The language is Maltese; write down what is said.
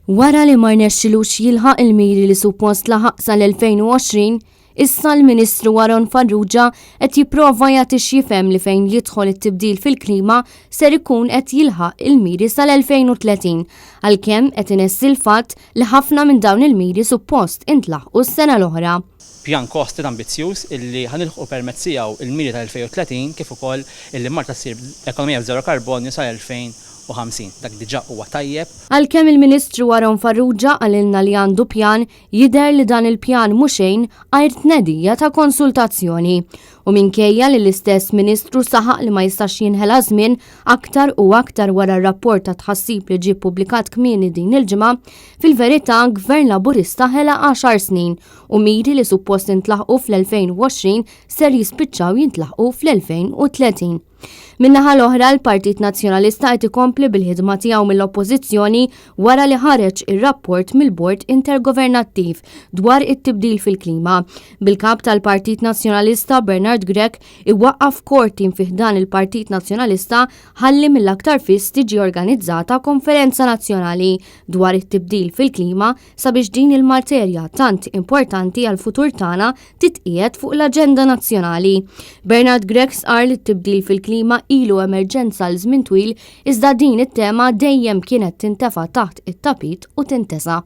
Wara li ma rnexxilux jilħaq il-miri li suppost laħaq sal-2020, issa l-Ministru Aaron Farrugia qed jipprova jagħti x'jifhem li fejn jidħol it-tibdil fil-klima ser ikun qed jilħaq il-miri sal-2030, għalkemm qed inessi l-fatt li ħafna minn dawn il-miri suppost intlaħqu s-sena l-oħra. Pjan costed ambizzjuż illi ħa nilħqu permezz tiegħu il-miri tal-2030 kif ukoll illi Malta ssir ekonomija b'żero karbonju sal-2050. Dak diġà huwa tajjeb. Għalkemm il-Ministru Aaron Farrugia qalilna li għandu pjan, jidher li dan il-pjan mhu xejn għajr tnedija ta' konsultazzjoni. U minkejja li l-istess Ministru saħaq li ma jistax jinħela żmien aktar u aktar wara r-rapport ta' tħassib li ġie ppubblikat kmieni din il-ġimgħa, fil-verità Gvern Laburista ħela għaxar snin u miri li suppost intlaħqu fl-2020 ser jispiċċaw jintlaħqu fl-2030. Min-naħa l-oħra, l-Partit Nazzjonalista qed ikompli bil-ħidma tiegħu mill-Oppożizzjoni wara li ħareġ ir-rapport mill-Bord Intergovernattiv dwar it-tibdil fil-klima. Bil-kap tal-Partit Nazzjonalista Bernard Grech iwaqqaf core team fi ħdan il-Partit Nazzjonalista ħalli mill-aktar fis tiġi organizzata konferenza nazzjonali dwar it-tibdil fil-klima sabiex din il-materja tant importanti għall-futur tagħna titqiegħed fuq l-aġenda nazzjonali. Bernard Grech stqarr li t-tibdil fil-klima ilu emerġenza għal żmien twil iżda din it-tema dejjem kienet tintefa' taħt it-tapit u tintesa.